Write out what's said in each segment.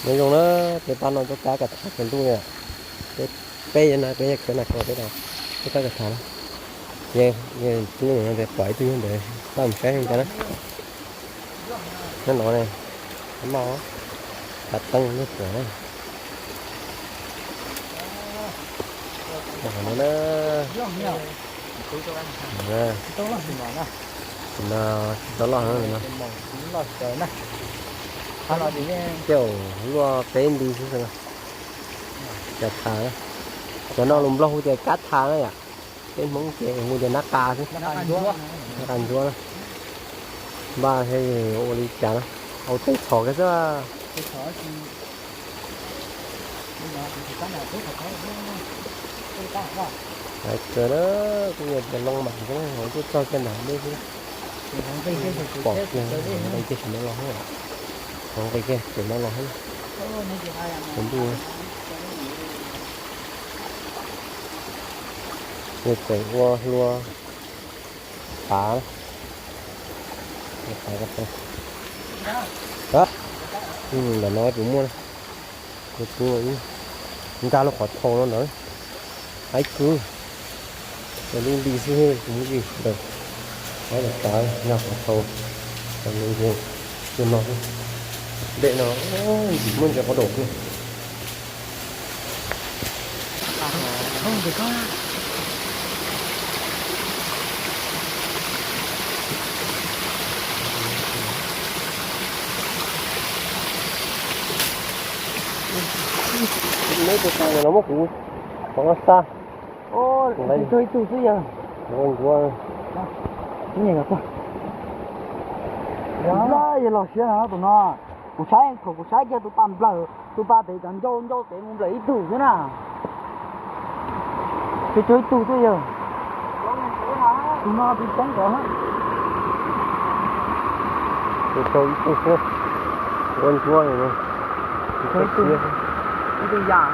Nyob zoo na, peb pab no tuaj kab kav tham kawg ntuj li. Peb, peb no peb yog khawv na ko peb no, tuaj kab kav tham na. Yog tub no peb pom ib tug nyob ntawd, pab mus saib zoo cas na. Nyob no ne, maj, kav teeb nej pom na. Qhov no na, no tsis tau loj no. Caum luaj peb nti xwb. Kav tham, cov no lus Nplog hu tias kab thas na yom, peb Hmoob ces hu tias nab qa xwb. Nab qa ntsuab na. Npaj thiab ua li cas na, ua teb txhom kiag xwb. Laiv kawg na, kuj yog tias loo mam xwb, tuaj txog kiag ntawm dej xwb. Pom kiag, nqis kiag saum no los, nqis kiag saum no los, saum ntuj. Yog tseem ua hlua pav, pav ko taw. Ntawm no puas muaj na? Kuv tus nkag lub qhov thau no ntawd. Haib kawg. Ua lub nti xwb, kuv muab ntawd. Haib los pav nkag qhov thau. Qhov no ces, tus no xwb. Dej no ntxim muaj ntses qos daum kawg. Neb tus tas los muab kuv qhov xa. Ib tug ib tug xwb yog. Ua ntsuav. Yog los siab no tus no. Kuv saib thaum kuv saib kiag tus pas nplawm, tus pas pem cov ncau ncau pem mus nplawm ib tug xwb na. Peb tug ib tug xwb yog. Tus no tus tseeb ntawd. Tus tau ib tug xwb. Ua ntsuav no. Ib tug yam.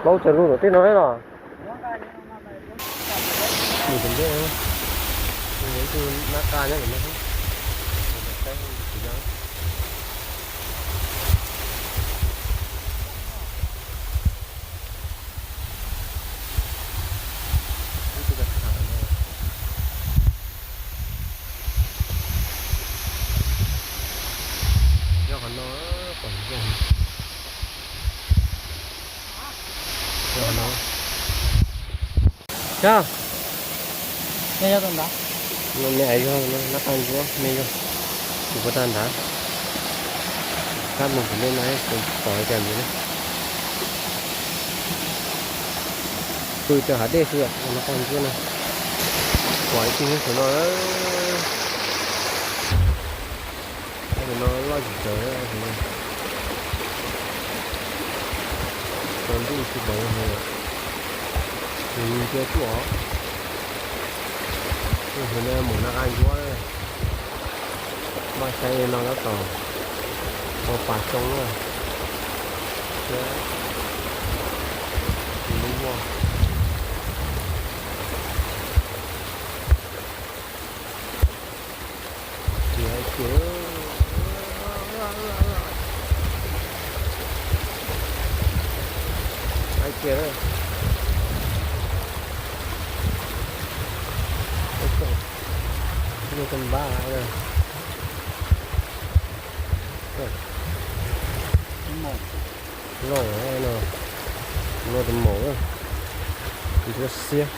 Plaub tsaws lug tom tej no los. Mus tom ntej, ib tug nab qa nyob tom no. Nyob qhov no, qhov no, nyob qhov no. Yog, me yog, nab qa ntsuab me yog, kuv puas tag nrad. Kab mus kuv me no, kuv pom cas ntawd na. Pw rau hav dej xwb, nab qa ntsuab na. Pom ib tug nyob saum no. Tus no loj tsis tawv, tus ntuj tsis pom, nws cia tuaj os. Tus no mus nab qa ntsuab, npaj saib no tab tom ua pas xyoo na. Thiab tus lub muaj. Ces hais tias, hais tias, ua tau npab loj no, no tus maum ntsuab xiab.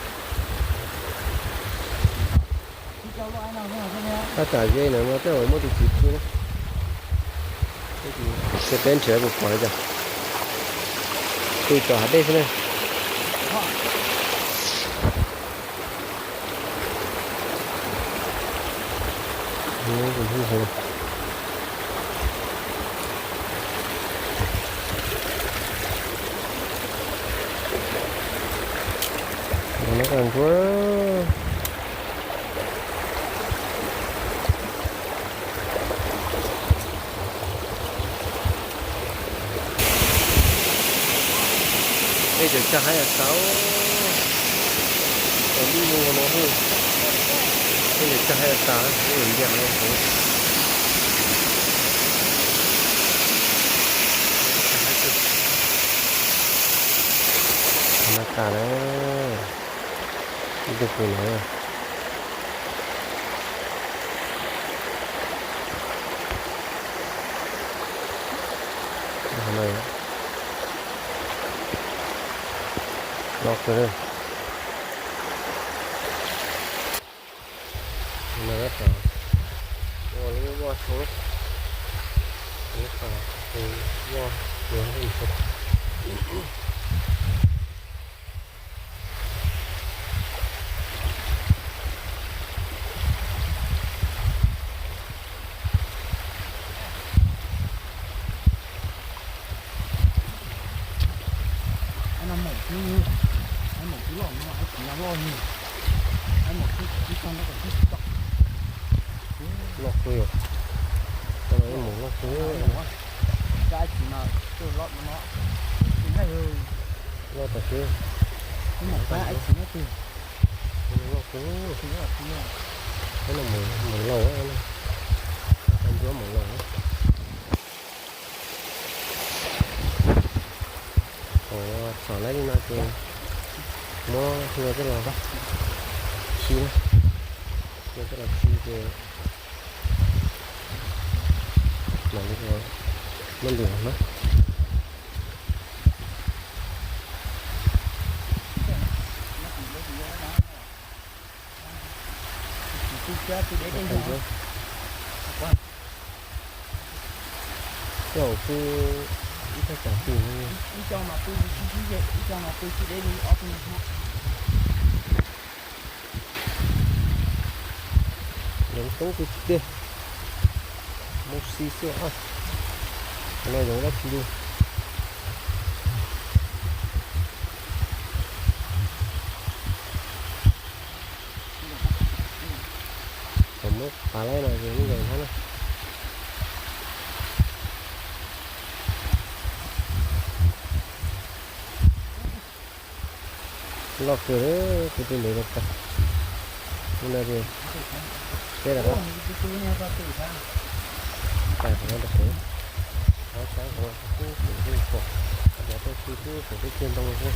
Tab tom ze no no tej zaum muaj tus txiv pw na. Ces peb nrhiav puas pom li cas. Pw tom hav dej xwb na. Nab qa ntsuab. Peb cov cag haib tas, cov dib mus no, peb cov cag haib tas, peb mus ntiag no. Tag na, ib tug pw na. Los kawg li. No tab tom ua lub voj soo, lub voj, voj, Loj kawg yom. Mus loj kawg. Loj tas xwb. Loj kawg. Tab no mus laus, tab ncuab mus laus. Thaum txhom laib li no ces muab hlua coj los khi, hlua coj los khi ces mam li muab lwm na. Tej zaum pw ib thaj tsam twg. Yoov toob tiag tiag. Mus si xwb os. Qhov no yoov dab tsi li. Thaum muab pav laib no ces yeej yoov thiab na. Loj kawg, kuv tus ntev rau tas. Hnub no ces peb rov qab pais qhov no rau pem. Qhov tseeb qhov no kuj pem ntuj pom, cov toj siab kuj pem teb chaws ntoo xwb.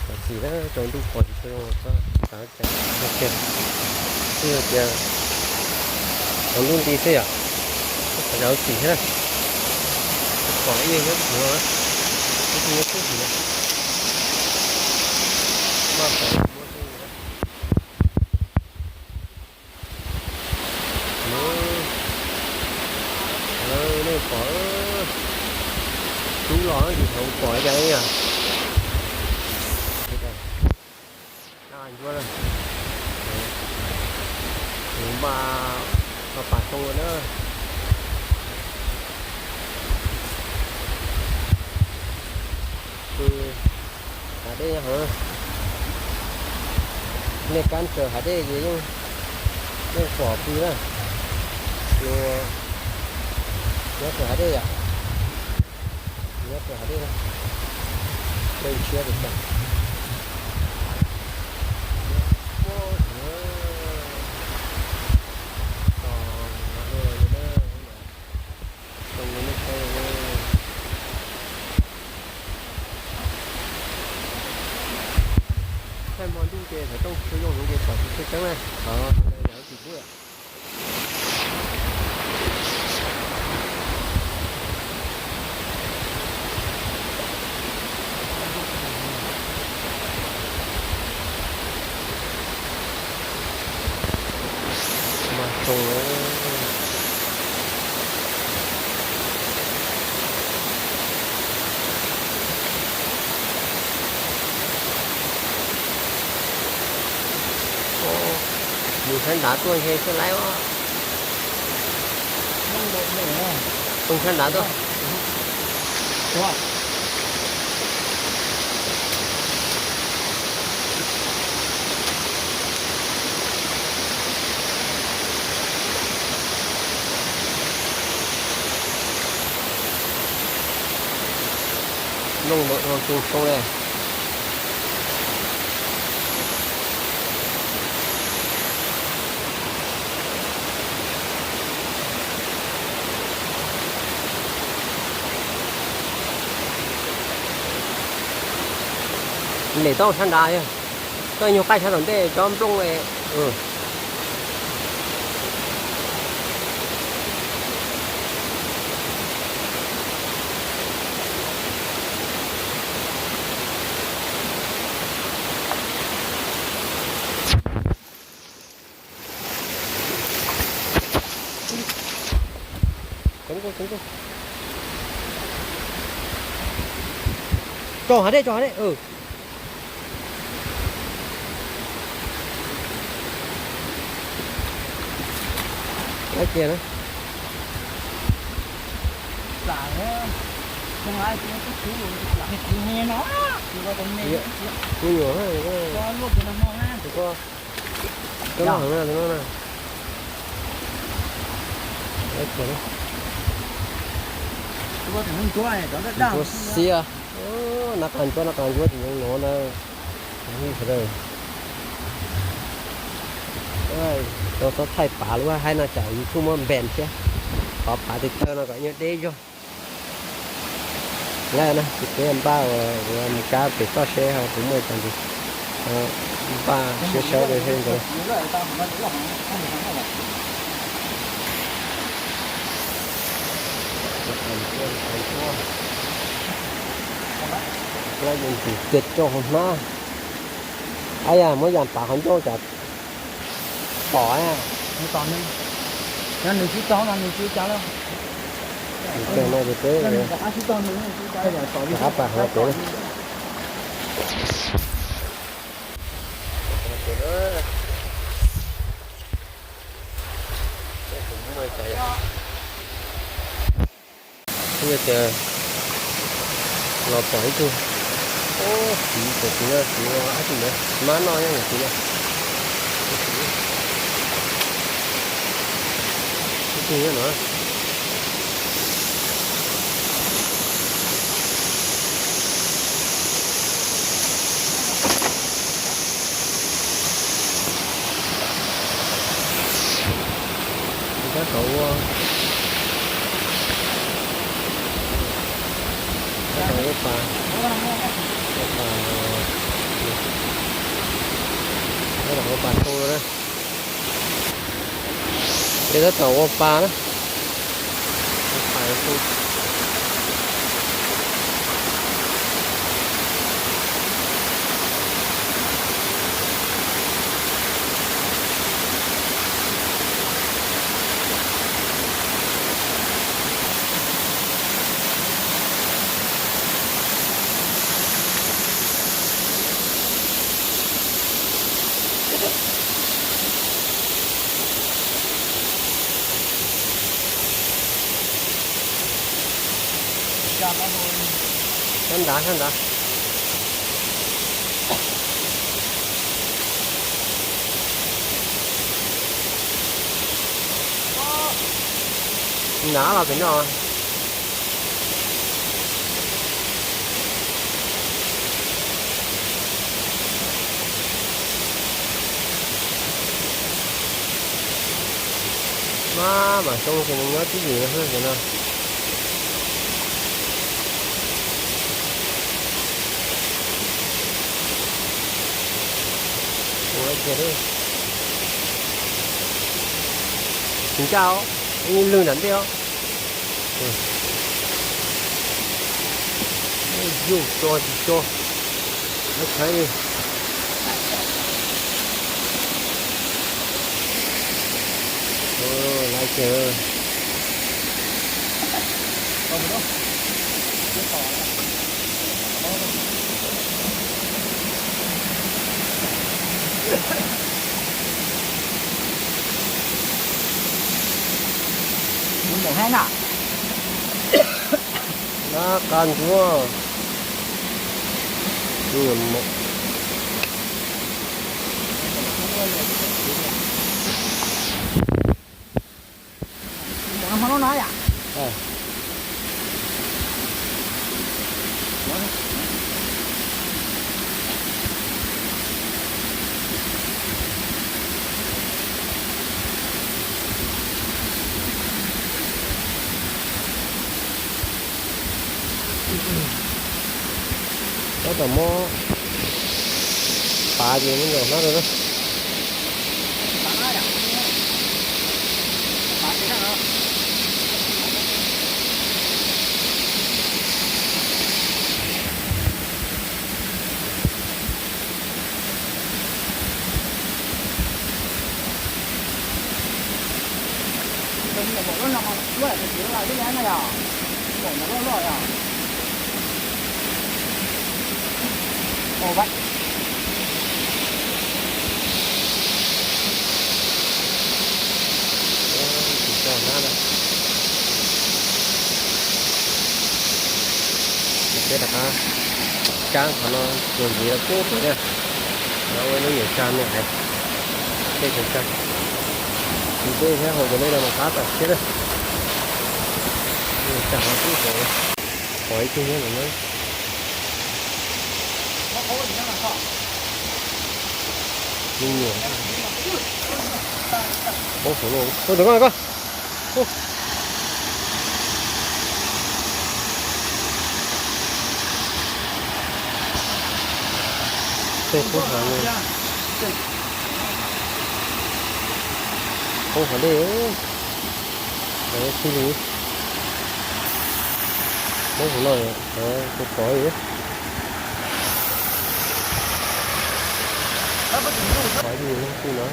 Tam sim na tsaus ntuj pom tsis tshua zoo, txhob xav cas. Twb yog tias tsaus ntuj nti xwb yom, tsis xav cas txim thiab na. Pom ib yam nyob tim no, ib tug nyob tub tim no. Maj pom muab xwb. Nej pom, tub los ces thaum pom cas ib yam. Ncuab na, nws npaj tau pas soo na. Pw hav dej nyob hauv, nej kab raws hav dej ces yeej, yeej pom pw na. Nyob raws hav dej yom, nyob raws hav dej na, dej ntshiab li cas. Thaij hmo ntuj ces xov tooj tsis tshua zoo heev ces pom tsis tshua tseeb na, qhov yam tim ntug. Mas zoo na. Mus saib ntav tuaj ntshe txawj laib os. Mus saib ntav tuaj. Looj ntawm no tsoog soo li. Lem tau sab nrad, koj nyuag qaij sab tom ntej tsob nplooj. Tso hav dej, tso hav dej. Kiag na. Kuv nyuam, kuv no heev na, kuv no na. Ntsuab xiab. Nab qas ntsuab, nab qas ntsuab tsis zoo no na. Sawv daws, tau txhob thaij pav lub haib no tsam YouTube muab ban thiab. Qhov pav tes taw no kom nyob deb zog. Lawm na, ces peb npaj ua mus kab pem toj seb ho puas muaj cov ntsis npaj siab sawb li thiab ntawd. Lawm ntsis tiag rau hauv hnab. Ab yam muab yam pav qhov ncauj cas pom. Nws tsis tau no nws tsis cas lawm. Nws tsis tau no ces peb rov qab pas qhov no pem na. Tias los pom ib tug, txiv, cov txiv no txiv ab tsi ntawd mab noj nyob, cov txiv no. Ib tug nyob no. Tab tom ua, tab tom ua pas, ua pas, tab tom ua pas thoob no na. Ces tab tom ua pas na. Ua pas thoob. Sab nrad, sab nrad. Nrad los pem no. Mab, mas zoo ces nws nyob tib ywm no xwb no. Ua kiag li. Tsis ncaj os, lwg nram ntej os. Yug tso tsis tso. Lawv tshaib li. Lawv kiag. Nab qas ntsuab. Tab tom muab Pav ces muab ncaws hnab rau na. Peb rov qab tsaab qhov no txuas ntxiv rau pub pem na. Ua lub nyuam tsag me haiv, tej tsag, tiv tej thiab hauv cov dej no mas qab tawm thiab na. Nyuam tsag qhov pub pem, pom ib tug nyob ntawm no. Me nyuam, poob saum no, ua tau koj koj. Tej poob hav, poob hav dej, txhij li, poob hav no, kuv pom li. Qhov yus leej twg no.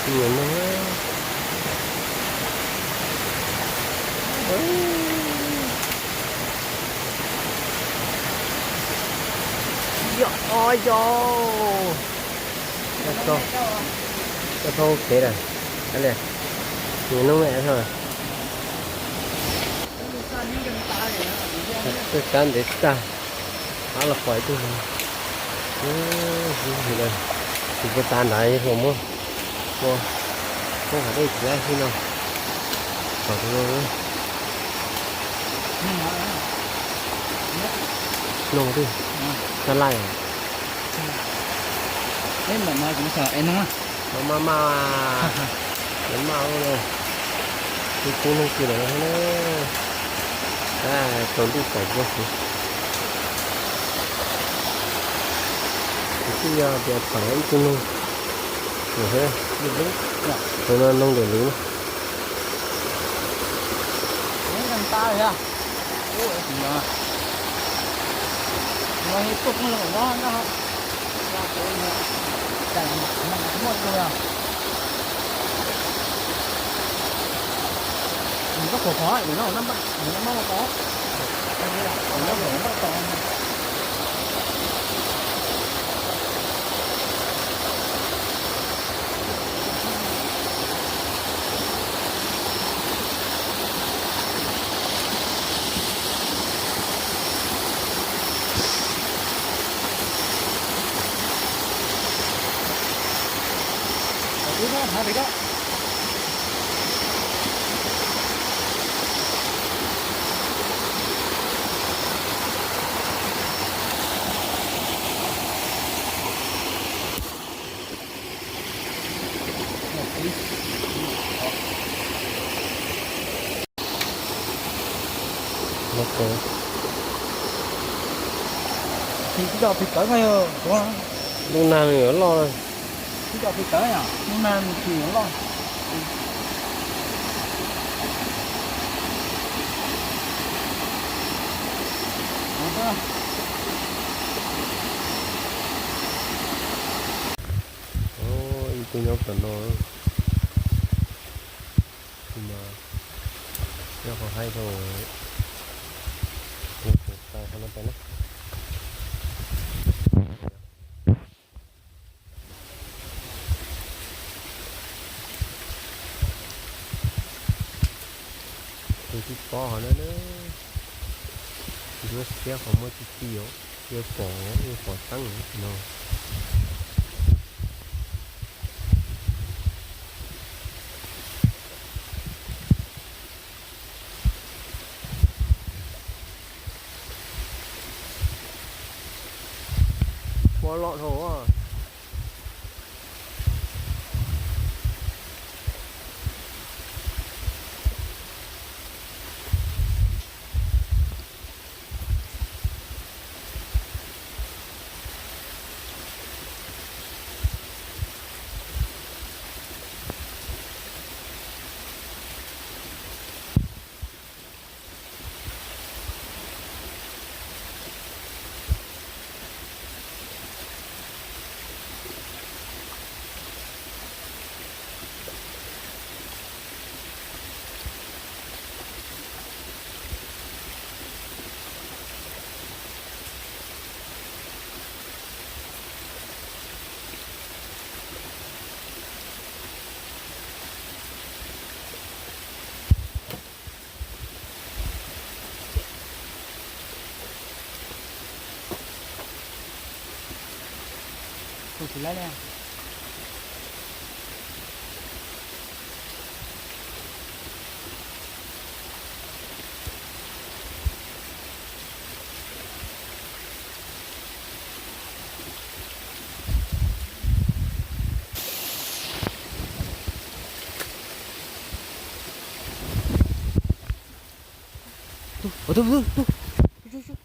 Nyiam no. Yog, o yog, tau kev lawm. Nyiam no me. Twb kab ntev tag, qab los pom ib tug. Tus puas tas nrad yog hluas muab ua, muab qhov dej txiav xwb no. Tom tus no, no twb txog laj. No maj maj, no maj ua, ib tug noog kiag lawm na. Tsaus ntuj tawm kiag xwb. Kuv twb yog tias thaum ib tug noog, tus no noog diam lwm. Lub nag nws yuav loj na. Ib tug nyob tom no, tus no nyob qhov haib dhau, kuv tau qhov no pais na. Tus tib pob hov na, ncuab siab qhov muaj tib tij os, yuav pom, yuav pom teeb no. Loj dhau. Tus tsis laib li. Tus, tus, tus, tus.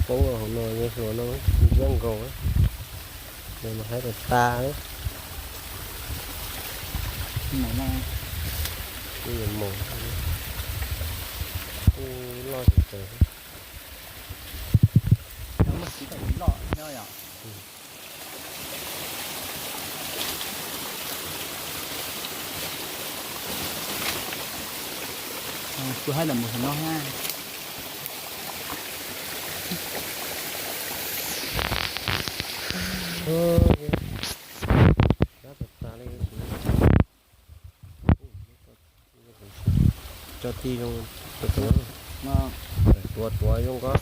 Poob hauv no, hluas no ntsuab nkaus, nws mas haib tas tas. Ib yam mos, kuj loj tsis taus. Loj nyob yom. Kuv haib ntawm mus no na. Tso tij zoo, tuav tuav zoo nkauj.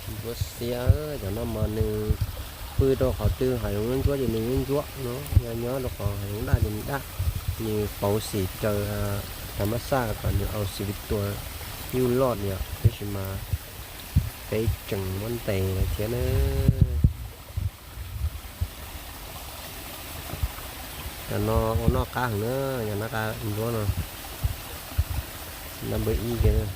Ntsuab xiab, cov no mas nws pw rau qhov twg hav zoov ntsuab ces nws ntsuab no, nyob rau qhov hav zoov daj ces nws daj. Nws pauv xim raws thav mab xaj kom nws au xim tua yuj loj yom, tab sis mas peb tseem muab ntes lawm thiab na. Cov no ua noj qab heev na, cov noj qab ntsuab no, nab npawb ib kiag na.